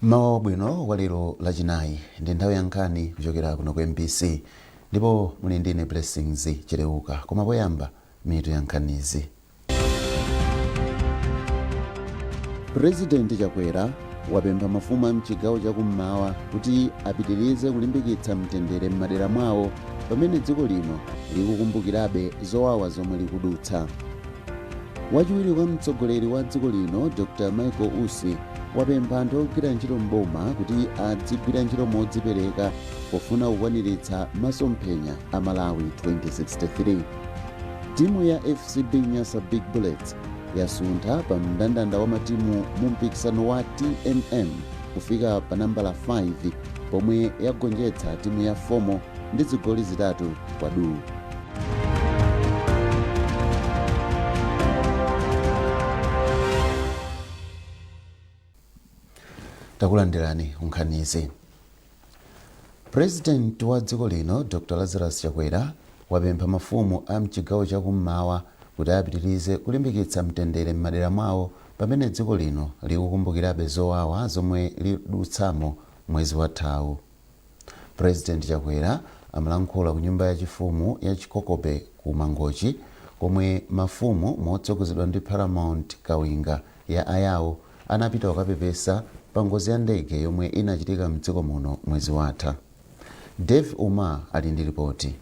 Mmawa wabwino wa lero Lachinayi. Ndi nthawi ya nkhani kuchokera kuno ku mbc ndipo muli ndine Blessings Cheleuka. Koma poyamba mitu ya nkhanizi. Purezidenti Chakwera wapempha mafumu a mchigawo chakummawa kuti apitirize kulimbikitsa mtendere m'madera mwawo pamene dziko lino likukumbukirabe zowawa zomwe likudutsa. Wachiwiri kwa mtsogoleri wa dziko lino Dr Michael Usi wapempha anthu ogwira ntchito m'boma kuti adzigwira ntchito modzipereka pofuna kukwaniritsa masomphenya a Malawi 2063. Timu ya FCB Nyasa Big Bullets yasuntha pa mndandanda wa matimu mu mpikisano wa TNM kufika pa nambala 5 pomwe yagonjetsa timu ya FOMO ndi zigoli 3 kwa duu. Takulandirani kunkhanizi. President wa dziko lino Dr Lazarus Chakwera wapempha mafumu a mchigawo chakummawa kuti apitirize kulimbikitsa mtendere m'madera mwawo pamene dziko lino likukumbukirabe zowawa zomwe lidutsamo mwezi wathawu. President Chakwera amalankhula ku nyumba ya chifumu ya Chikokobe ku Mangochi komwe mafumu motsogozedwa ndi Paramount Kawinga ya Ayao anapita kukapepesa pa ngozi ya ndege yomwe inachitika mdziko muno mwezi watha. Dave Umar ali ndi lipoti.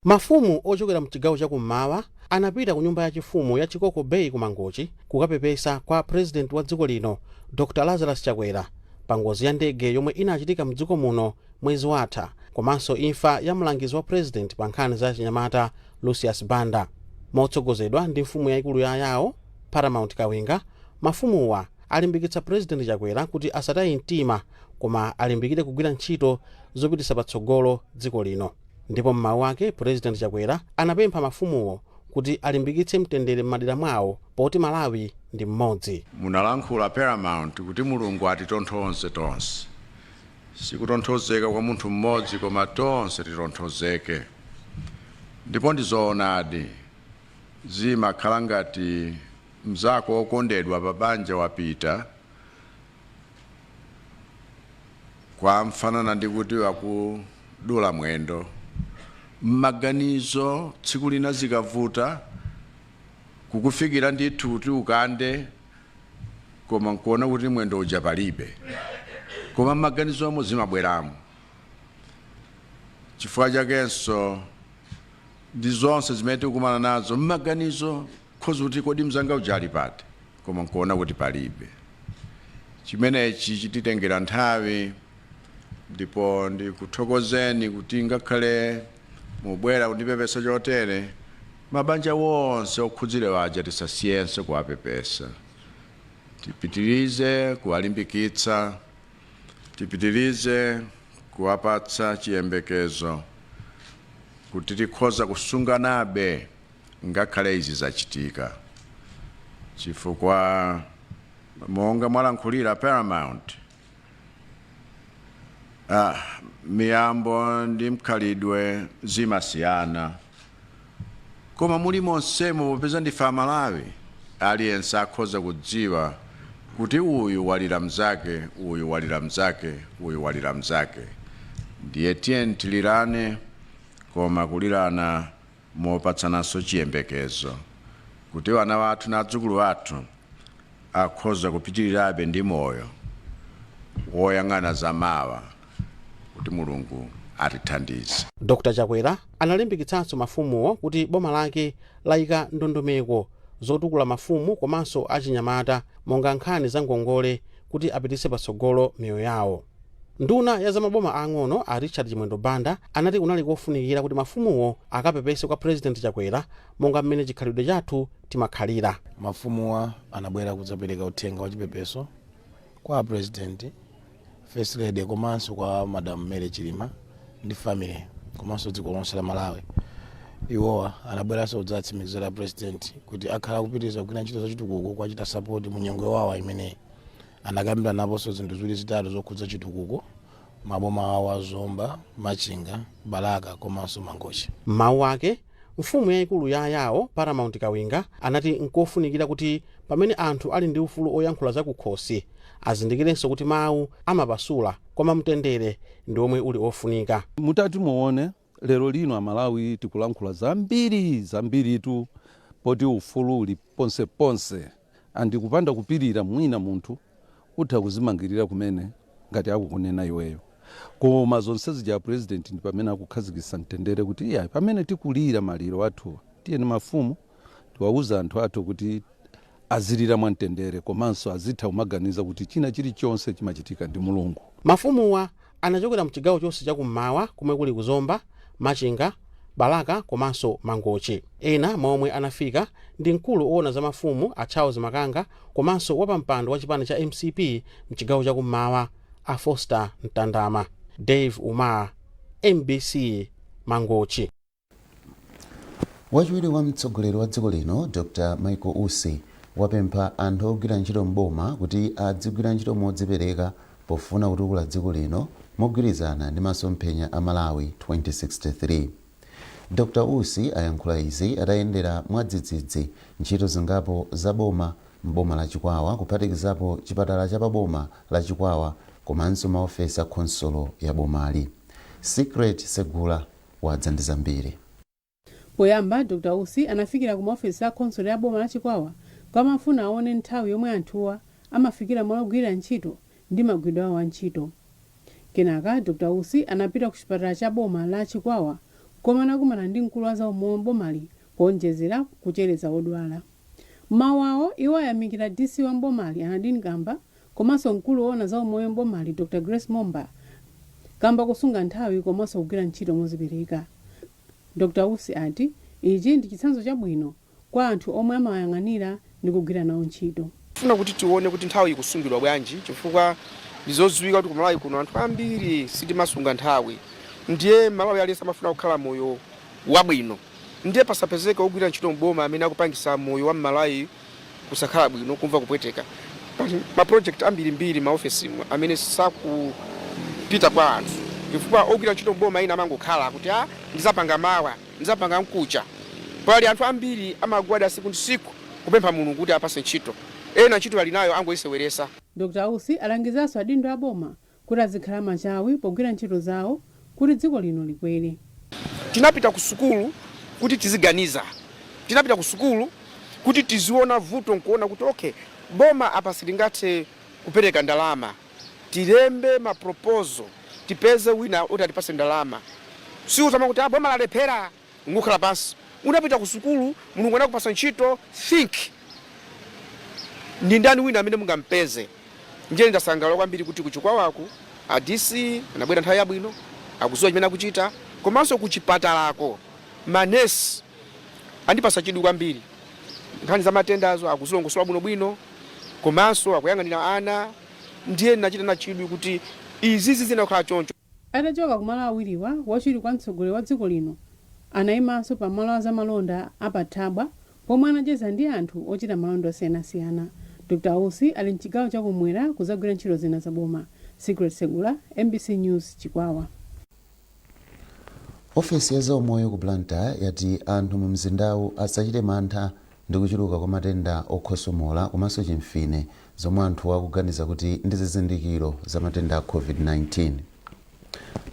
Mafumu ochokera mchigawo cha kummawa anapita ku nyumba ya chifumu ya Chikoko Bay ku Mangochi kukapepesa kwa President wa dziko lino Dr Lazarus Chakwera pa ngozi ya ndege yomwe inachitika mdziko muno mwezi watha komanso imfa ya mlangizi wa President pa nkhani za chinyamata Lucius Banda. Motsogozedwa ndi mfumu yaikulu ya Ayao Paramount Kawinga, mafumuwa alimbikitsa President Chakwera kuti asataye mtima koma alimbikire kugwira ntchito zopititsa patsogolo dziko lino. Ndipo m'mawu ake, President Chakwera anapempha mafumuwo kuti alimbikitse mtendere m'madera mwawo poti Malawi ndi mmodzi. Munalankhula Paramount kuti Mulungu atitonthonze tonse. Sikutonthozeka kwa munthu mmodzi koma tonse titonthozeke. Ndipo ndi zoonadi, zimakhala ngati mzako wokondedwa pa banja wapita, kwamfanana ndi kuti wakudula mwendo mmaganizo. Tsiku lina zikavuta kukufikira ndithu kuti ukande, koma nkuona kuti mwendo uja palibe, koma mmaganizomo zimabweramo. Chifukwa chakenso ndi zonse zimene tikukumana nazo mmaganizo, khoza kuti kodi mzanga uja ali pati, koma nkuona kuti palibe. Chimenechi chititengera nthawi, ndipo ndikuthokozeni kuti ngakhale mubwera kundipepesa chotere, mabanja wonse okhudzidwa aja tisasiyenso kuwapepesa. Tipitirize kuwalimbikitsa, tipitirize kuwapatsa chiyembekezo kuti tikhoza kusunganabe ngakhale izi zachitika, chifukwa monga mwalankhulira Paramount, miyambo ndi mkhalidwe zimasiyana, koma muli monsemo, popeza ndife Amalawi, aliyense akhoza kudziwa kuti uyu walira mzake, uyu walira mzake, uyu walira mzake. Ndiye tiyeni tilirane, koma kulirana mopatsananso chiyembekezo kuti wana wathu na adzukulu athu akhoza kupitirirabe ndi moyo woyang'ana zamawa, kuti Mulungu atithandize. Dr Chakwera analimbikitsanso mafumuwo kuti boma lake layika ndondomeko zotukula mafumu komanso achinyamata monga nkhani za ngongole kuti apititse patsogolo miyoyo yawo. Nduna ya zamaboma ang'ono a Richard Chimwendo Banda anati kunali kofunikira kuti mafumuwo akapepese kwa President Chakwera monga mmene chikhalidwe chathu timakhalira. Mafumuwa anabwera kudzapereka uthenga wa chipepeso kwa President, First Lady komanso kwa Madam Mary Chilima ndi family komanso dziko lonse la Malawi. Iwowa anabweranso kudzatsimikizira President kuti akhala kupitiriza kugwira ntchito zachitukuko, kuwachita support mu nyengo yowawa imeneyi. Anakambirana naponso zinthu ziwiri zitatu zokhudza chitukuko maboma awo a Zomba, Machinga, Balaka komanso Mangochi. M'mawu ake, Mfumu yayikulu ya Ayawo, Paramount Kawinga, anati nkofunikira kuti pamene anthu ali ndi ufulu oyankhula zakukhosi, azindikirenso kuti mawu amapasula, koma mtendere ndi omwe uli ofunika. Mutati muone lero lino, Amalawi tikulankhula zambiri zambiritu, poti ufulu uli ponseponse, andikupanda kupirira mwina munthu utha kuzimangirira kumene ngati akukunena iweyo. Koma zonse zija, President ndi pamene akukhazikitsa mtendere kuti iya, pamene tikulira maliro athuwa, tiyeni mafumu tiwauza anthu athu kuti azilira mwamtendere, komanso azitha kumaganiza kuti china chilichonse chimachitika ndi Mulungu. Mafumuwa anachokera mchigawo chonse chakummawa, komwe kuli kuZomba, Machinga, Balaka komanso Mangochi. Ena mwa omwe anafika ndi mkulu owona za mafumu, a Charles Makanga, komanso wapampando wa chipani cha MCP mchigawo chakummawa, a Foster Mtandama. Dave Umar, MBC, Mangochi. Wachiwiri wa mtsogoleri wa dziko lino, Dr Michael Usi, wapempha anthu ogwira ntchito mboma kuti adzigwira ntchito modzipereka pofuna kutukula dziko lino mogwirizana ndi masomphenya a Malawi 2063. Dr Usi ayankhula izi atayendera mwadzidzidzi ntchito zingapo za boma m'boma la Chikwawa, kuphatikizapo chipatala cha paboma la Chikwawa komanso maofesi a khonsolo ya bomali. Secret Segula wadza ndi zambiri. Poyamba, Dr Usi anafikira ku maofesi a khonsolo ya boma la Chikwawa kwa amafuna aone nthawi yomwe anthuwa amafikira malo ogwirira ntchito ndi magwiridwe awo a ntchito. Kenaka Dr Usi anapita ku chipatala cha boma la Chikwawa, koma anakumana ndi mkulu wa zaumoyo m'bomali kuonjezera kuchereza odwala. Mmawu awo, iwo ayamikira DC wa mbomali, Anadine Kamba, komanso mkulu woona zaumoyo mbomali, Dr Grace Momba, kamba kusunga nthawi komanso kugwira ntchito mozipereka. Dr Usi ati ichi ndi chitsanzo chabwino kwa anthu omwe amayang'anira ndi kugwira nawo ntchito. Funa kuti tione kuti nthawi ikusungidwa bwanji, chifukwa ndizodziwika kuti kumalawi kuno anthu ambiri sitimasunga nthawi. Ndiye Malawi aliyense amafuna kukhala moyo wabwino, ndiye pasapezeke ogwira ntchito mboma amene akupangisa moyo wa Mmalawi kusakhala bwino, kumva kupweteka. Pali ma project ambirimbiri maofesimu amene sakupita kwa anthu chifukwa ogwira ntchito mboma ina amangokhala kuti, "A, ndizapanga mawa, ndizapanga mkucha." Pali anthu ambiri amagwada siku ndi siku kupempha Mulungu kuti apase ntchito. Ena ntchito ali nayo, angoyiseweresa. Dr Usi alangizanso adindo a boma kuti azikhala machawi pogwira ntchito zawo kuti dziko lino likwere. Tinapita ku sukulu kuti tiziganiza. Tinapita ku sukulu kuti tiziona vuto nkuona kuti, okay, boma apa silingathe kupereka ndalama, tilembe ma proposal, tipeze wina kuti atipase ndalama. Siutama kuti, "Ah, boma lalephera," ngukhala pansi. Unapita ku sukulu, Mulungu anakupasa ntchito, think ndi ndani wina amene mungampeze. Ndiye ndasangalala kwambiri kuti kuchikwawaku a DC anabwera nthawi yabwino, akudziwa chimene akuchita. Komanso kuchipatalako manesi andipasa chidwi kwambiri. Nkhani za matendazo akuzilongosola bwinobwino, komanso akuyang'anira ana. Ndiye ndinachita na chidwi kuti izizi zinakhala choncho. Atachoka kumalo awiriwa, wachiwiri kwa mtsogoleri wa dziko lino anayimanso pamalo a zamalonda apathabwa, pomwe anacheza ndi anthu ochita malonda osiyanasiyana. Dr Usi ali mchigawo chakumwera kuzagwira ntchito zina za boma. Secret Segula, MBC News, Chikwawa. Ofesi ya zaumoyo ku Blantyre yati anthu mu mzindawu asachite mantha ndi kuchuluka kwa matenda okhosomola komanso chimfine, zomwe anthu akuganiza kuti ndi zizindikiro za matenda a COVID-19.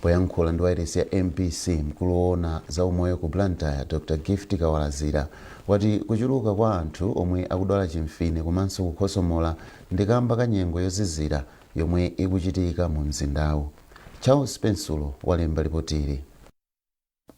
Poyankhula ndi wailesi ya MBC, mkulu woona zaumoyo ku Blantyre, Dr Gift Kawalazira, wati kuchuluka kwa anthu omwe akudwala chimfine komanso kukhosomola ndi kamba ka nyengo yozizira yomwe ikuchitika mu mzindawu. Charles Pensulo walemba ripotili.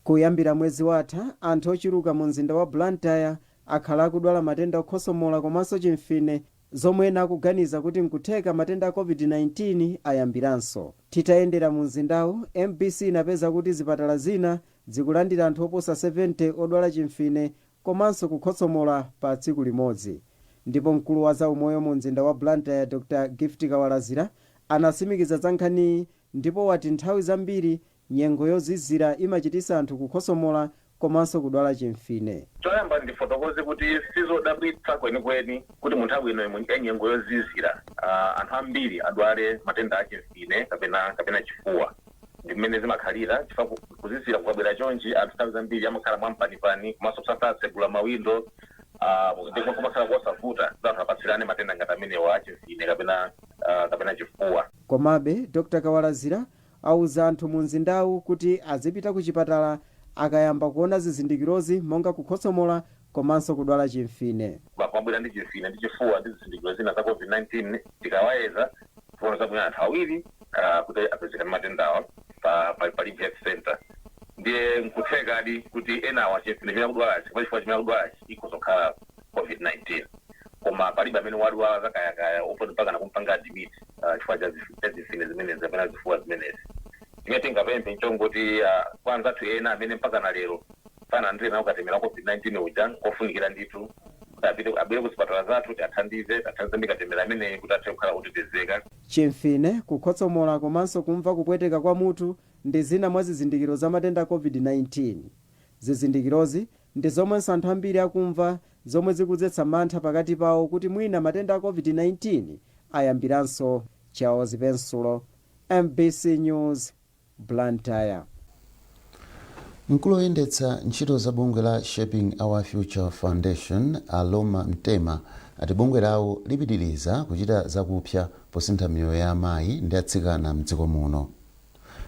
Kuyambira mwezi watha, anthu ochuluka mu mzinda wa Blantyre akhala akudwala matenda okhosomola komanso chimfine, zomwe ena akuganiza kuti nkutheka matenda a COVID-19 ayambiranso. Titayendera mu mzindawu, MBC inapeza kuti zipatala zina zikulandira anthu oposa 70 odwala chimfine komanso kukhosomola pa tsiku limodzi. Ndipo mkulu wa zaumoyo mu mzinda wa Blantyre, Dr Gift Kawalazira, anatsimikiza za nkhaniyi ndipo wati nthawi zambiri nyengo yozizira imachititsa anthu kukhosomola komanso kudwala chimfine. Choyamba ndifotokoze kuti sizodabwitsa kwenikweni kuti mu nthawi ino ya nyengo yozizira anthu ambiri adwale matenda achimfine kapena chifuwa. Ndi mmene zimakhalira, chifukwa kuzizira kukabwera chonchi, anthu nthawi zambiri amakhala mwampanipani komanso kusatsegula mawindo, ndipo kumakhala kosavuta kuti anthu apatsirane matenda ngati amenewa achimfine kapena chifuwa. Komabe Dr Kawalazira auza anthu mu mzindawu kuti azipita ku chipatala akayamba kuona zizindikirozi, monga kukhosomola komanso kudwala chimfine. Akamabwera ndi chimfine ndi chifuwa ndi zizindikiro zina za COVID-19, tikawayeza tiona zabwino anthu awiri kuti apezeka ndi matendawa pa Limbe Health Center. Ndiye nkuthekadi kuti enawa chimfine chimene akudwalachi kapena chifuwa chimene akudwalachi ikhoza kukhala COVID-19, koma palibe amene wadwala zakayakaya opoti mpaka nakumpanga admit chifukwa cha zimfine zimenezi kapena zifuwa zimenezi. Chimene tingapemphe nchongoti kwa anzathu ena amene mpaka na lero sanalandire nawo katemera COVID-19 uja, kofunikira ndithu kuti apite, abwere kuzipatala zathu, tiathandize ndi katemera ameneyi kuti athe kukhala otetezeka. Chimfine, kukhosomola komanso kumva kupweteka kwa mutu ndi zina mwa zizindikiro za matenda COVID-19. Zizindikirozi ndi zomwenso anthu ambiri akumva, zomwe zikudzetsa mantha pakati pawo kuti mwina matenda a COVID-19 ayambiranso. Chawo Zipensulo, MBC News, Blantyre. Mkulu woyendetsa ntchito za bungwe la Shaping Our Future Foundation, Aloma Mtema, ati bungwe lawo lipitiriza kuchita zakupsa posintha miyoyo ya amayi ndi atsikana mdziko muno.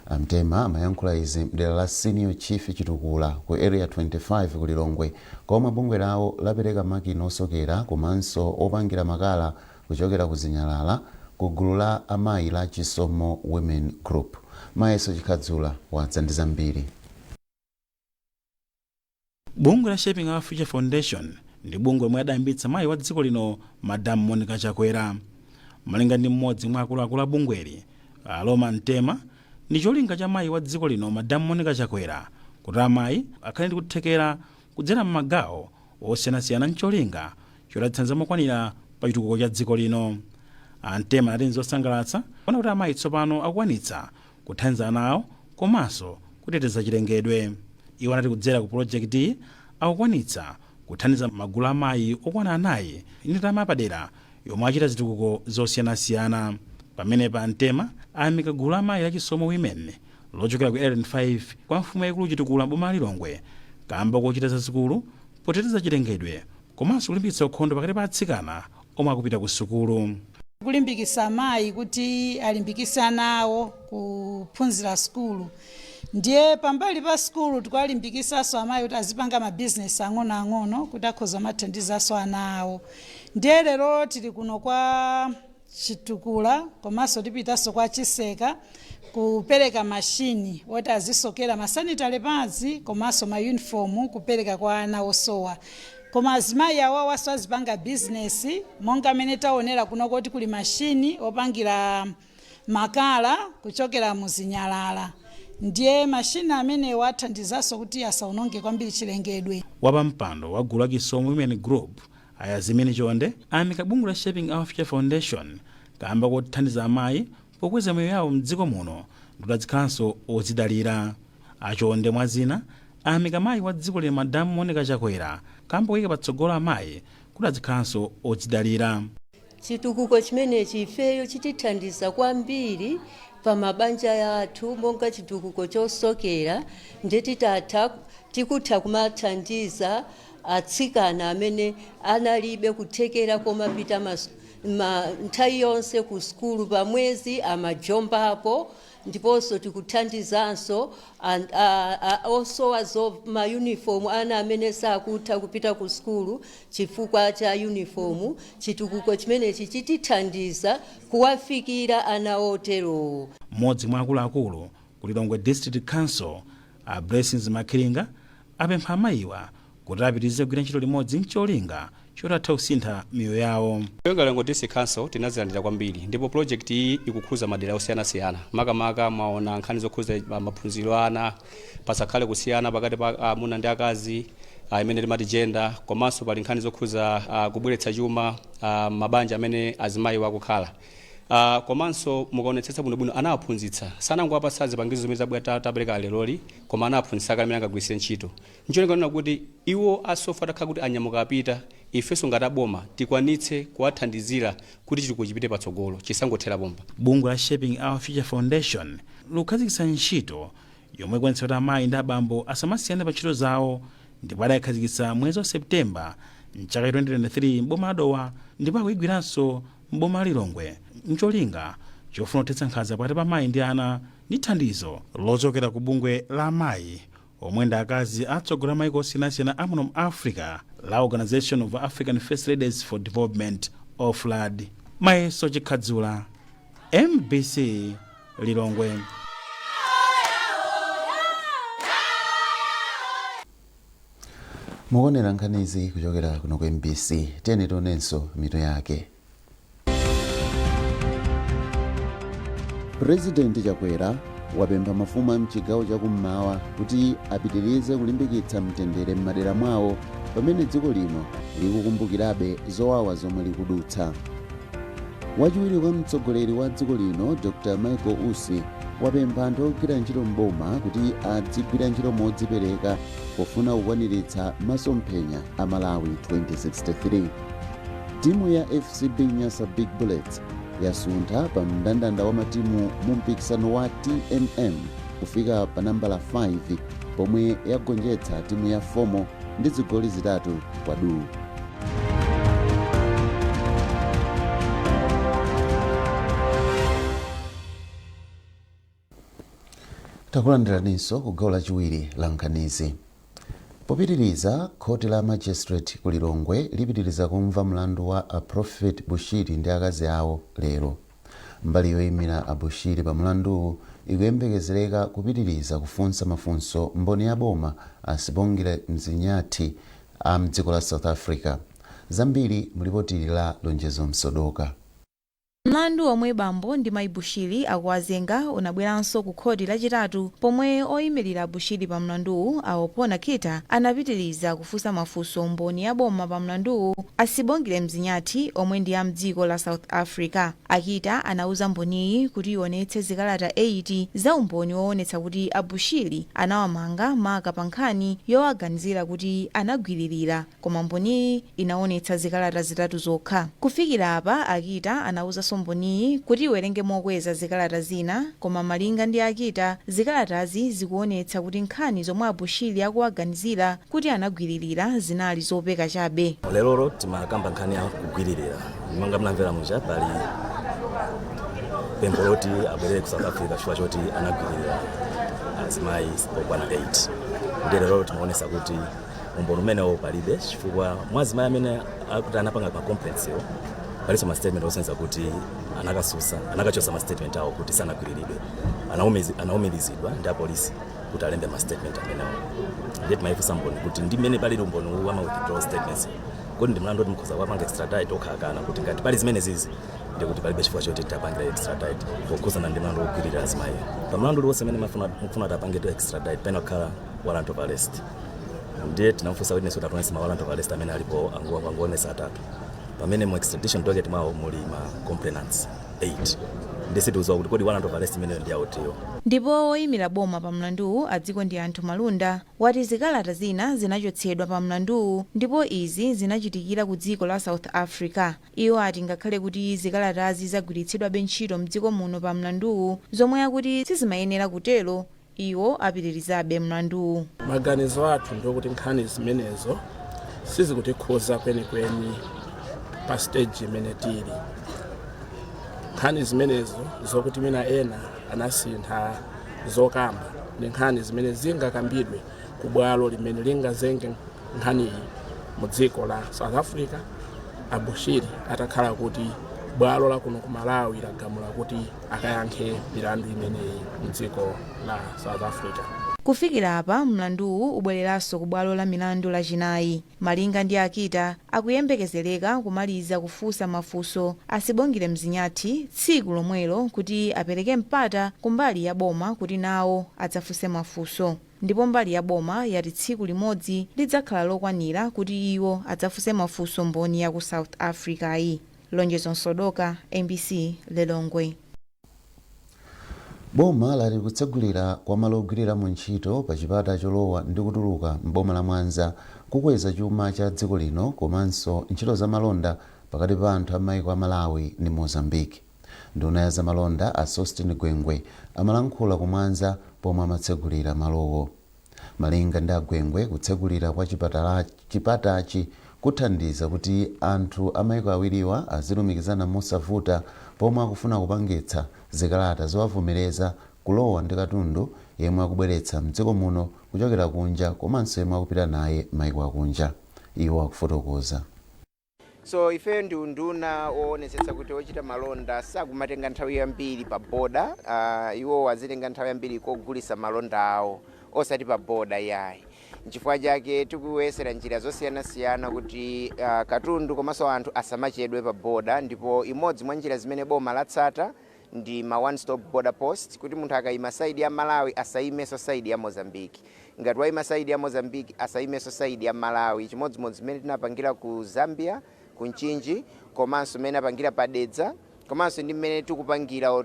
Amtema amayankhula izi mdera la Senior Chief Chitukula ku Area 25 ku Lilongwe, komwe bungwe lawo lapereka makina osokera komanso opangira makala kuchokera ku zinyalala ku gulu la amayi la Chisomo Women Group. Mayeso Chikhadzula wadza ndi zambiri. Bungwe la Shaping Our Future Foundation ndi bungwe lomwe adayambitsa mayi wa dziko lino, Madam Monica Chakwera. Malinga ndi mmodzi mwa akuluakulu a bungweli, Aloma Mtema, ndi cholinga cha mayi wa dziko lino, Madam Monica Chakwera, kuti amayi akhale ndi kuthekera kudzera m'magawo osiyanasiyana, ncholinga chothandiza mokwanira pa chitukuko cha dziko lino. Amtema anati nzosangalatsa kuona kuti amayi tsopano akukwanitsa kuthandiza ana awo komanso kuteteza chilengedwe. Iwo anati kudzera ku pulojekitiyi akukwanitsa kuthandiza magulu amayi okwana anayi ndi ndalama yapadera yomwe achita zitukuko zosiyanasiyana. Pamenepa Amtema ayamika gulu la amayi la Chisomo Women lochokera ku Area 5 kwa mfumu yayikulu Chitukula, boma la Lilongwe, kamba kochita zazikulu poteteza chilengedwe komanso kulimbikitsa ukhondo pakati pa atsikana omwe akupita ku sukulu. Kulimbikitsa amayi kuti alimbikitse ana awo kuphunzira sukulu, ndiye pambali pa sukulu tikuwalimbikisanso amayi kuti azipanga mabizinesi ang'onoang'ono kuti akhoza mathandizanso ana awo. Ndiye lero tili kuno kwa Chitukula komanso tipitanso kwa Chiseka kupereka mashini oti azisokera ma sanitary pads komanso ma uniform kupereka kwa ana osowa. Koma azimayi awawaso azipanga bizinesi monga amene taonera kuno kuti kuli mashini opangira makala kuchokera muzinyalala, ndiye mashini amenewa athandizanso kuti asaononge kwambiri chilengedwe. Wapampando wa gulu la Chisomo Women Group, Ayazimini Chonde, ayamika bungwe la Shaping Our Future Foundation kamba kothandiza amayi pokweza miyoyo yawo mdziko muno ndikuti azikhalanso odzidalira. Achonde mwazina ayamika mayi wa dziko lino, Madamu Monica Chakwera, kamba koyika patsogolo amayi kuti azikhalanso odzidalira. Chitukuko chimenechi ifeyo chitithandiza kwambiri pa mabanja yathu, monga chitukuko chosokera, ndetitatha tikutha kumathandiza atsikana amene analibe kuthekera komapita nthawi yonse ku sukulu, pa mwezi amajombapo. Ndiponso tikuthandizanso osowa zo ma uniform, ana amene sakutha kupita ku sukulu chifukwa cha uniform. Chitukuko chimenechi chitithandiza kuwafikira ana oterowo. Mmodzi mwa akuluakulu ku Lilongwe District Council, a Blessings Makhiringa, apempha amayiwa kuti apitirize kugwira ntchito limodzi mcholinga choti athe kusintha miyoyo yawo. Lilongwe District Council tinazilandira kwambiri, ndipo project iyi ikukhuza madera osiyanasiyana. Makamaka mwaona nkhani zokhuza maphunziro ana, pasakhale kusiyana pakati pa amuna ndi akazi, imene timati gender, komanso pali nkhani zokhuza kubweretsa chuma mabanja amene azimayi wakukhala. Komanso mukaonetsetsa bwinobwino, anawaphunzitsa, sanangowapatsa zipangizo zimene zabwera tapereka leroli, koma anawaphunzitsa kale amene angagwiritse ntchito. Ncholinga kuti iwo a SOFA atakhala kuti anyamuka apita, ifenso ngati aboma tikwanitse kuwathandizira kuti chitukuko chipite patsogolo, chisangothera pompa. Bungwe la Shaping Our Future Foundation likukhazikitsa ntchito yomwe ikwanitsa kuti amayi ndi abambo asamasiyane pa ntchito zawo, ndipo adayikhazikitsa mwezi wa Septemba mchaka 2023 m'boma la Dowa, ndipo akuyigwiranso m'boma la Lilongwe ncholinga chofuna kuthetsa nkhanza pakati pa amayi ndi ana, ndi thandizo lochokera ku bungwe la amayi omwe ndi akazi atsogoleri maiko osiyanasiyana amuno mu Africa la Organization of African First Ladies for Development, OAFLAD. Mayeso Chikhadzula, MBC, Lilongwe. Mukuonera nkhanizi kuchokera kuno ku MBC. Tiyeni tionenso mitu yake. Purezidenti Chakwera wapempha mafumu a mchigawo chakummawa kuti apitirize kulimbikitsa mtendere m'madera mwawo pamene dziko lino likukumbukirabe zowawa zomwe likudutsa. Wachiwiri kwa mtsogoleri wa dziko lino Dr Michael Usi wapempha anthu ogwira ntchito m'boma kuti adzigwira ntchito modzipereka pofuna kukwaniritsa masomphenya a Malawi 2063. Timu ya FCB Nyasa Big Bullets yasuntha pa mndandanda wa matimu mu mpikisano wa TNM kufika pa nambala 5 pomwe yagonjetsa timu ya FOMO ndi zigoli 3 kwa duu. Takulandiraninso ku gawo lachiwiri la nkhanizi. Popitiriza, khoti la magistrate ku Lilongwe lipitiriza kumva mlandu wa a Prophet Bushiri ndi akazi awo lero. Mbali yoyimira a Bushiri pa mlanduwu ikuyembekezereka kupitiriza kufunsa mafunso mboni ya boma a Sibongile Mzinyathi a mdziko la South Africa. Zambiri mulipotili la Lonjezo Msodoka. Mlandu omwe bambo ndi mayi Bushiri akuwazenga unabweranso ku khoti lachitatu, pomwe oyimirira Bushiri pa mlanduwu a Wapona Kita anapitiriza kufunsa mafunso mboni ya boma pa mlanduwu a Sibongile Mzinyathi omwe ndi a mdziko la South Africa. Akita anauza mboniyi kuti ionetse zikalata 8 za umboni woonetsa kuti a Bushiri anawamanga maka pa nkhani yowaganizira kuti anagwiririra, koma mboniyi inaonetsa zikalata 3 zokha. Kufikira apa, Akita anawuzanso mboniyi kuti iwerenge mokweza zikalata zina, koma malinga ndi Akita, zikalatazi zikuonetsa kuti nkhani zomwe a Bushiri akuwaganizira kuti anagwiririra zinali zopeka chabe. Lerolo timakamba nkhani ya kugwiririra. Monga mnamvera muja, pali pempho loti abwerere ku South Africa chifukwa choti anagwiririra azimayi okwana 8. Ndi lerolo timaonesa kuti umboni umenewo palibe, chifukwa mwa azimayi amene akuti anapanga ma complaints yo, palinso ma statement osonyeza kuti anakasusa, anakachosa ma statement awo kuti sanagwiriridwe, anaumirizidwa ndi apolisi kuti alembe ma statement amenewo. Ndiye timayifunsa mboni kuti ndi mmene palili umboni uwu ama withdraw statements, kodi ndi mlandu kuti mukhoza kuwapanga extradite? Okhakana kuti ngati pali zimene zizi, ndikuti palibe chifukwa choti tapangira extradite pokhuzana ndi mlandu wogwirira azimayi. Pa mlandu uliwonse umene mufuna tapange to extradite, pena kukhala warrant of arrest. Ndiye tinamfunsa witness kuti ationese ma warrant of arrest amene alipo. Anguonesa atatu, pamene mu extradition docket mwawo muli ma complainants 8. Ndi sitiuziwa kuti kodi warrant of arrest imeneyo ndi yautiyo. Ndipo woyimira boma pa mlanduwu adziko ndi anthu Malunda wati zikalata zina zinachotsedwa pa mlanduwu, ndipo izi zinachitikira ku dziko la South Africa. Iwo ati ngakhale kuti zikalatazi zagwiritsidwabe ntchito mdziko muno pa mlanduwu, zomwe akuti sizimayenera kutero, iwo apitirizabe mlanduwu. Maganizo athu ndiokuti nkhani zimenezo sizikutikhuza kwenikweni pa stage imene tili. Nkhani zimenezo zokuti mina ena anasintha zokamba ndi nkhani zimene zingakambidwe ku bwalo limene lingazenge nkhaniyi mu dziko la South Africa, aBushiri atakhala kuti bwalo la kuno ku Malawi lagamula kuti akayankhe milandu imeneyi mu dziko la South Africa. Kufikira apa, mlanduwu ubwereranso ku bwalo la milandu lachinayi. Malinga ndi Akita, akuyembekezereka kumaliza kufunsa mafunso aSibongile Mzinyathi tsiku lomwelo kuti apereke mpata kumbali ya boma kuti nawo adzafunse mafunso. Ndipo mbali ya boma yati tsiku limodzi lidzakhala lokwanira kuti iwo adzafunse mafunso mboni ya ku South Africa yi. Lonjezo Msodoka, MBC, Lilongwe. Boma lati kutsegulira kwa malo ogwiriramo ntchito pa chipata cholowa ndi kutuluka m'boma la Mwanza kukweza chuma cha dziko lino komanso ntchito zamalonda pakati pa anthu a maiko a Malawi ndi Mozambique. Nduna ya zamalonda a Sosten Gwengwe amalankhula ku Mwanza pomwe amatsegulira malowo. Malinga ndi Agwengwe, kutsegulira kwa chipatachi kuthandiza kuti anthu a maiko awiriwa azilumikizana mosavuta pomwe akufuna kupangitsa zikalata zowavomereza kulowa ndi katundu yemwe akubweretsa mdziko muno kuchokera kunja komanso yemwe akupita naye maiko akunja. Iwo akufotokoza. So ife ndi unduna woonetsetsa kuti ochita malonda sakumatenga nthawi yambiri pa boda. Iwo azitenga nthawi yambiri kogulisa malonda awo, osati pa boda yayi. Nchifukwa chake tikuyesera njira zosiyanasiyana kuti katundu komanso anthu asamachedwe pa boda. Ndipo imodzi mwa njira zimene boma latsata ndi ma one stop border post, kuti munthu akayima side ya Malawi asayimenso side ya Mozambique, ngati wayima side ya Mozambique asayimenso side ya Malawi. Chimodzimodzi zimene tinapangira ku Zambia, ku Mchinji, komanso mmene apangira pa Dedza, komanso ndi mmene tikupangira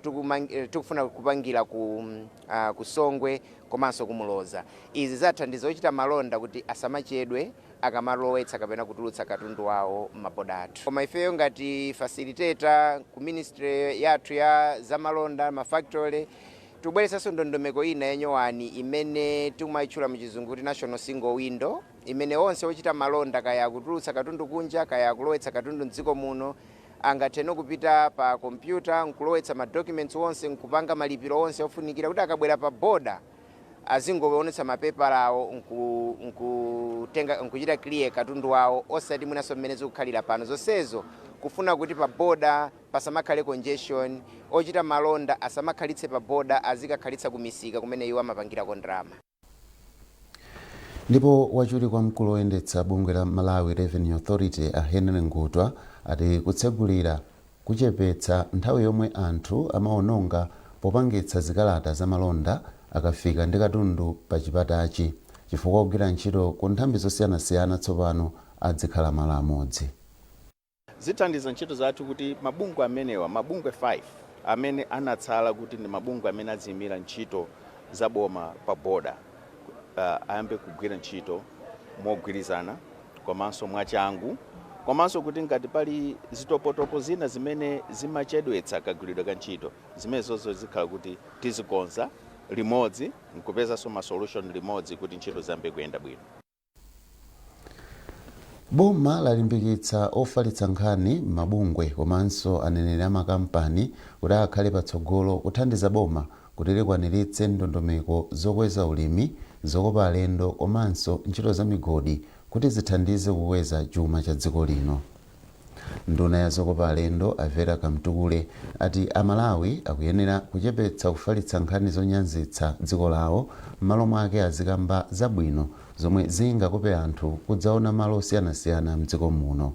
tikufuna kupangira ku Songwe komanso ku Muloza. Izi zathandiza ochita malonda kuti asamachedwe akamalowetsa kapena kutulutsa katundu wawo m'maboda athu. Koma ifeyo ngati facilitator ku ministry yathu ya zamalonda, mafactory, tikubweretsanso ndondomeko ina yanyowani imene timayitchula muchizungu kuti national single window, imene onse ochita malonda, kaya akutulutsa katundu kunja, kaya akulowetsa katundu mdziko muno, angathe kupita pa kompyuta nkulowetsa ma documents onse, nkupanga malipiro onse ofunikira, kuti akabwera pa boda azingoonetsa mapepala awo nkutenga nkuchita clear katundu wawo, osati mwinanso mmene zikukhalira pano. Zonsezo kufuna kuti pa boda pasamakhale congestion, ochita malonda asamakhalitse pa boda, azikakhalitsa kumisika kumene iwo amapangirako ndalama. Ndipo wachiwiri kwa mkulu woyendetsa bungwe la Malawi Revenue Authority a Henry Ngutwa ati kutsegulira kuchepetsa nthawi yomwe anthu amaononga popangitsa zikalata zamalonda akafika ndi katundu pa chipatachi, chifukwa kugwira ntchito ku nthambi zosiyanasiyana tsopano adzikhala malo amodzi. Zithandiza ntchito zathu kuti mabungwe amenewa, mabungwe 5 amene anatsala kuti ndi mabungwe amene aziyimira ntchito za boma pa boda, ayambe kugwira ntchito mogwirizana komanso mwachangu, komanso kuti ngati pali zitopotopo zina zimene zimachedwetsa kagwiridwe ka ntchito, zimenezozo zikhala kuti tizikonza limodzi nkupezanso ma solution limodzi kuti ntchito ziyambe kuyenda bwino. Boma lalimbikitsa ofalitsa nkhani, mabungwe komanso aneneri amakampani kuti akhale patsogolo kuthandiza boma kuti likwaniritse ndondomeko zokweza ulimi, zokopa alendo komanso ntchito za migodi kuti zithandize kukweza chuma cha dziko lino. Nduna ya zokopa alendo a Vera Kamtukule ati Amalawi akuyenera kuchepetsa kufalitsa nkhani zonyanzitsa dziko lawo, m'malo mwake azikamba zabwino zomwe zingakope anthu kudzaona malo osiyanasiyana mdziko muno.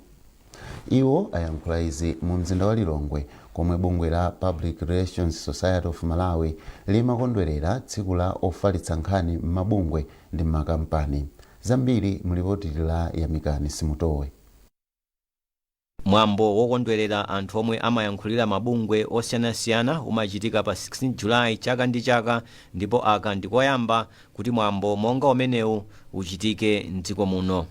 Iwo ayankhula izi mu mzinda wa Lilongwe komwe bungwe la Public Relations Society of Malawi limakondwerera tsiku la ofalitsa nkhani m'mabungwe ndi m'makampani. Zambiri mulipoti la Yamikani Simutowe. Mwambo wokondwerera anthu omwe amayankhulira mabungwe osiyanasiyana umachitika pa 16 Julayi chaka ndi chaka, ndipo aka ndikoyamba kuti mwambo monga umenewu uchitike mdziko muno.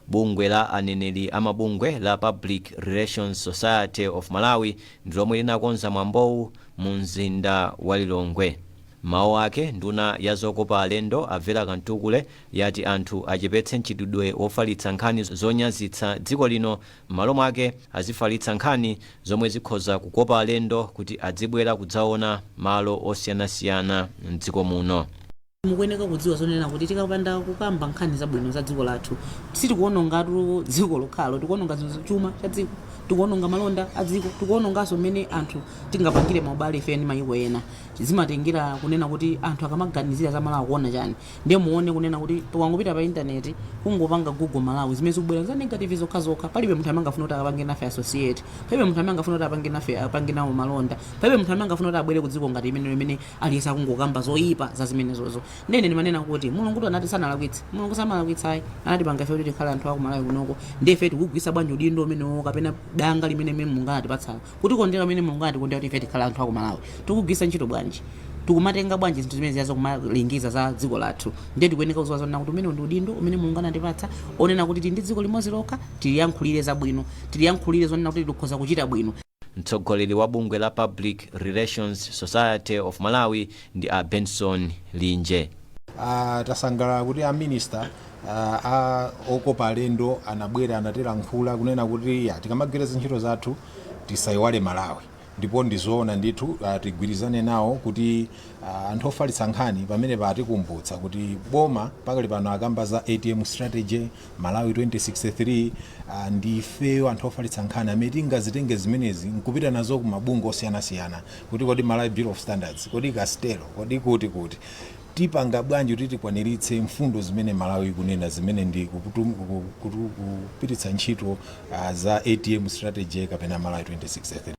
Bungwe la aneneri amabungwe la Public Relations Society of Malawi ndi lomwe linakonza mwambowu mu mzinda wa Lilongwe. Mawu ake, nduna ya zokopa alendo a Vera Kamtukule yati anthu achepetse mchitidwe wofalitsa nkhani zonyazitsa dziko lino, m'malo mwake azifalitsa nkhani zomwe zikhoza kukopa alendo kuti adzibwera kudzaona malo osiyanasiyana mdziko muno. Mukuyeneka kudziwa zonena kuti tikapanda kukamba nkhani zabwino za dziko lathu, sitikuonongatu dziko lokhalo, tikuononga chuma cha dziko, tikuononga malonda a dziko, tikuononganso mmene anthu tingapangire maubale ife ndi mayiko ena. Zimatengera kunena kuti anthu akamaganizira za Malawi akuona chani. Ndiye muone kunena kuti tikangopita pa intaneti, kungopanga Google Malawi, zimene zikubwera za negative zokhazokha. Palibe munthu amene angafuna kuti akapange nafe associate, palibe munthu amene angafuna kuti apange nafe, apange nawo malonda, palibe munthu amene angafuna kuti abwere ku dziko ngati imene aliyense akungokamba zoyipa za zimenezozo. Ndene ndimanena kuti Mulungu tu anati sanalakwitse, Mulungu samalakwitsa ayi, anatipanga ife kuti tikhale anthu aku Malawi kunoko. Ndiye ife tikugwisa bwanji udindo umenewo kapena Danga limene mene Mulungu anatipatsalo, kutikondera mene Mulungu anatikondera kuti ife tikhala anthu aku Malawi, tikugwiritsa ntchito bwanji? Tikumatenga bwanji zinthu zimene ziyazo kumalingiza za dziko lathu? Ndiye tikuyeneka kuziwa zonena kuti umene ndi udindo umene Mulungu anatipatsa, onena kuti tili ndi dziko limodzi lokha, tiliyankhulire zabwino, tiliyankhulire zonena kuti tikhoza kuchita bwino. Mtsogoleri wa bungwe la Public Relations Society of Malawi ndi a Benson Linje. Tasangalala kuti a minister a okopa alendo anabwera, anatilankhula kunena kuti ya tikamagwira ntchito zathu tisayiwale Malawi. Ndipo ndizoona ndithu, tigwirizane nawo kuti anthu ofalitsa nkhani pamene patikumbutsa kuti boma pakali pano akamba za ATM strategy, Malawi 2063. Ndi ifeyo anthu ofalitsa nkhani amene tingazitenge zimenezi nkupita nazo ku mabungwe osiyanasiyana kuti kodi Malawi Bureau of Standards, kodi Castel, kodi kuti tipanga bwanji kuti tikwaniritse mfundo zimene Malawi ikunena, zimene ndi kupititsa ntchito za ATM strategy kapena Malawi 2063.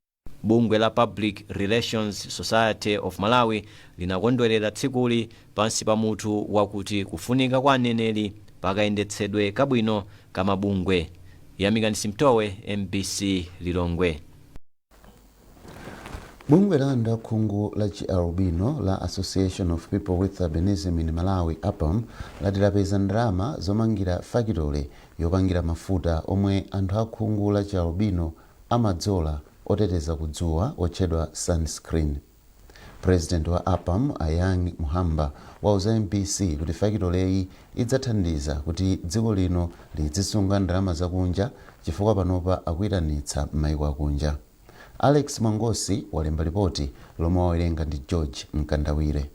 Bungwe la Public Relations Society of Malawi linakondwerera tsikuli pansi pa mutu wakuti kufunika kwa aneneri pakayendetsedwe kabwino kamabungwe. Yamikani Simtowe, MBC, Lilongwe. Bungwe la anthu akhungu la chialubino la Association of People with Albinism in Malawi, APAM, lati lapeza ndalama zomangira fakitole yopangira mafuta omwe anthu akhungu la chialubino amadzola oteteza kudzuwa, otchedwa sunscreen. President wa APAM, Ayang Muhamba, wauza MBC kuti fakitoleyi idzathandiza kuti dziko lino lidzisunga ndalama zakunja, chifukwa panopa akuyitanitsa m'mayiko akunja. Alex Mwangosi walemba ripoti lomwe wawerenga ndi George Mkandawire.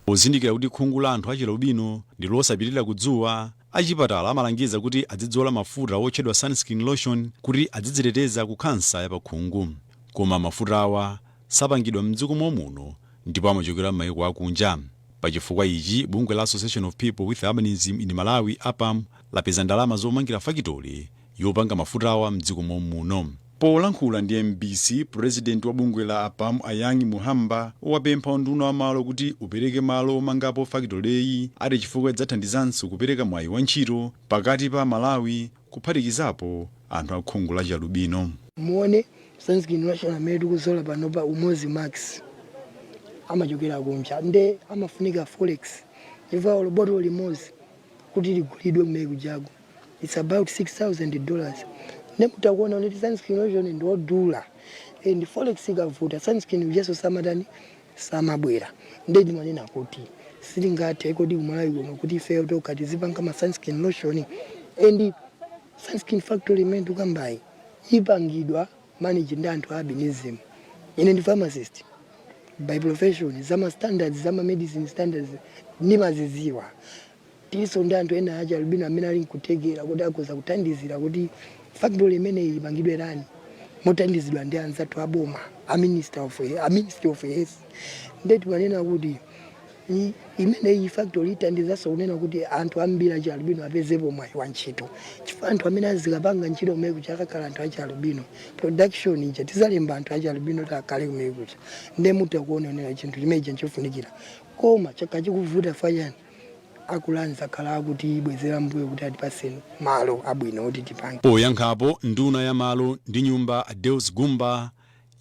Pozindikira kuti khungu la anthu achialubino ndi losapirira kudzuwa, achipatala amalangiza kuti adzidzola mafuta otchedwa sunscreen lotion kuti adzidziteteza ku khansa ya pakhungu. Koma mafuta awa sapangidwa mdziko momuno ndipo amachokera m'mayiko akunja. Pachifukwa ichi, bungwe la Association of People with Albinism in Malawi, APAM, lapeza ndalama zomangira fakitoli yopanga mafutawa mdziko momuno. Polankhula ndi MBC, president wa bungwe la APAM, Ayangi Muhamba, wapempha unduna wa malo kuti upereke malo omangapo fakitoleyi, ati chifukwa idzathandizanso kupereka mwayi wa ntchito pakati pa Malawi, kuphatikizapo anthu akhungu la chialubino. Muone sunscreen lotion amene tikuzola panopa, umodzi max amachokera kunja, nde amafunika forex, chifukwa botolo limodzi kuti ligulidwe kumene kujako it's about $6000. Nde mutakuona kuti sunscreen lotion ndi odula and forex ikavuta, sunscreen ujaso samatani, samabwera. Nde ndimanena kuti sitingathe kodi kumalawi kuno kuti ifeyo tokha tizipanga ma sunscreen lotion? And sunscreen factory imene tikambayi ipangidwa manage ndi anthu a albinism. Ine ndi pharmacist by profession, zama standards, zama medicine standards ndimaziziwa. Tiso ndi anthu ena achi albino amene ali nkuthekera kuti akhoza kuthandizira kuti factory imeneyi ipangidwe run mothandizidwa ndi anzathu aboma, a Ministry of Health. Nde timanena kuti imeneyi factory ithandizanso kunena kuti anthu ambiri achi albino apezepo mwayi wa ntchito, chifukwa anthu amene azikapanga ntchito kumene kuja akakhala anthu achi albino. Production ija tizalemba anthu achi albino kuti akhale kumene kuja. Nde mutakuonera chinthu chimenechi nchofunikira, koma chakachikuvuta fanyani akulanza akhala akuti bwezera mbuyo kuti atipase malo abwino kuti tipange. Poyankhapo, nduna ya malo ndi nyumba, Deus Gumba,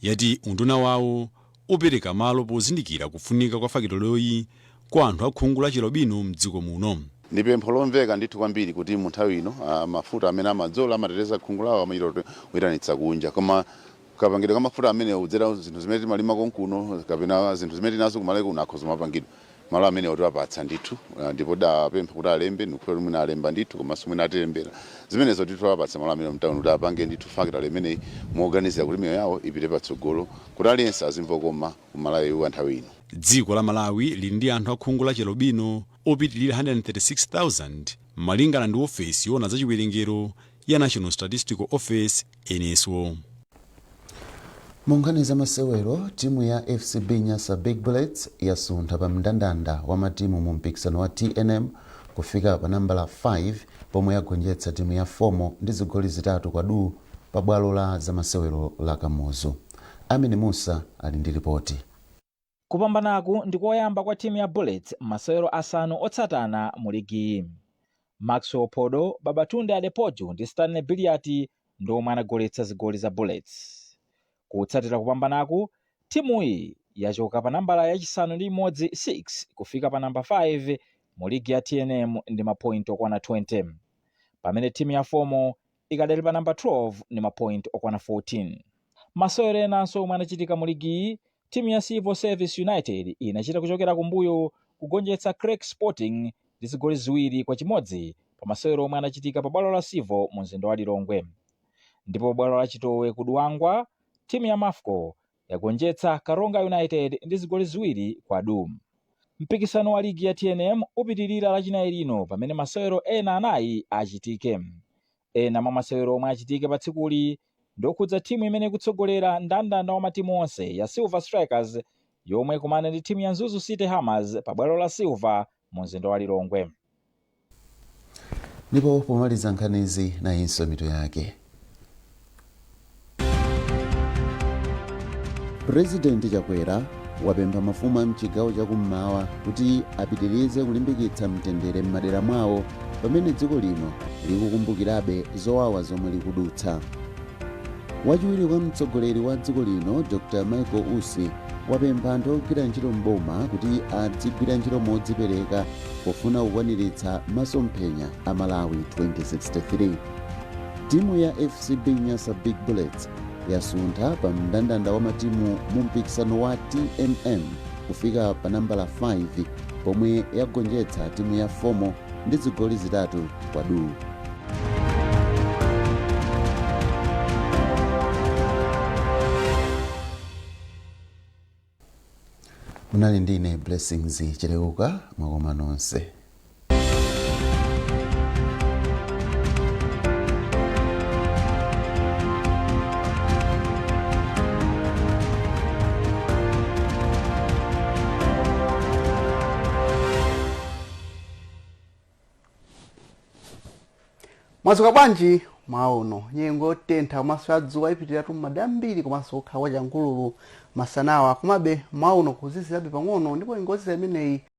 yati unduna wawo upereka malo pozindikira kufunika kwa fakitoloyi kwa anthu akhungu la chialubino mdziko muno. Ndi pempho lomveka ndithu kwambiri kuti mu nthawi ino mafuta amene amadzola amateteza khungu lawo amachita kuyitanitsa kunja, koma kapangidwe ka mafuta amene kudzera zinthu zimene timalima konkuno kapena zinthu zimene tinazo kumalawi kuno akhoza mapangidwa. Malo amene tiwapatsa ndithu, ndipo dapempha kuti alembe, ndikukhulupirira mwina alemba ndithu, komanso mwina atilembera zimenezo ndithu. Tiwapatsa malo amene mtawuni kuti apange ndithu factory imeneyi moganizira kuti miyoyo yawo ipite patsogolo, kuti aliyense azimva koma kumalawi wa nthawi ino. Dziko la Malawi lili ndi anthu akhungu la chialubino opitilira 136,000, malingana ndi ofesi yoona za chiwerengero ya National Statistical Office, NSO. Mu nkhani za masewero, timu ya FCB Nyasa Big Bullets yasuntha pa mndandanda wa matimu mu mpikisano wa TNM kufika pa nambala 5, pomwe yagonjetsa timu ya FOMO ndi zigoli 3 kwa du pa bwalo la zamasewero la Kamuzu. Amini Musa ali ndi ripoti. Kupambanaku ndi koyamba kwa timu ya Bullets m'masewero asanu otsatana mu ligiyi. Maxwell Podo, Babatunde Adepoju ndi Stanley Billiat ndi omwe anagoletsa zigoli za Bullets. Kutsatira kupambanaku, timuyi yachoka pa nambala yachisanu ndi imodzi 6 kufika pa namba 5 mu ligi ya TNM ndi mapoint okwana 20, pamene timu ya FOMO ikadali pa namba 12 ndi mapoint okwana 14. Masewero enanso omwe anachitika mu ligiyi, timu ya Civil Service United inachita kuchokera kumbuyo kugonjetsa Creck Sporting ndi zigoli 2-1 pa masewero omwe anachitika pa bwalo la Civil mu mzinda wa Lilongwe. Ndipo bwalo la Chitowe ku Dwangwa, timu ya Mafco yagonjetsa Karonga United ndi zigoli 2-2. Mpikisano wa ligi ya TNM upitirira Lachinayi lino pamene masewero ena 4 achitike. Ena mwa masewero omwe achitike pa tsikuli ndiokhudza timu imene ikutsogolera ndandanda wa matimu onse ya Silver Strikers, yomwe ikumane ndi timu ya Mzuzu City Hammers pa bwalo la Silver mu mzinda wa Lilongwe. Ndipo pomaliza nkhanizi, nayinso mitu yake. Purezidenti Chakwera wapempha mafumu a mchigawo chakummawa kuti apitirize kulimbikitsa mtendere m'madera mwawo pamene dziko lino likukumbukirabe zowawa zomwe likudutsa. Wachiwiri kwa mtsogoleri wa dziko lino Dr Michael Usi wapempha anthu ogwira ntchito mboma kuti adzigwira ntchito modzipereka pofuna kukwaniritsa masomphenya a Malawi 2063. Timu ya FCB Nyasa Big Bullets yasuntha pa mndandanda wa matimu mu mpikisano wa TNM kufika pa nambala 5 pomwe yagonjetsa timu ya FOMO ndi zigoli 3-2. Munali ndine Blessings Chileuka, mwakoma nonse. Mwadzuka bwanji mwauno? Nyengo yotentha komanso ya dzuwa ipitiratu m'madera ambiri komanso kukhala kwa changululu masanawa. Komabe mwauno kuzizirabe pang'ono ndipo nyengo yozizira imeneyi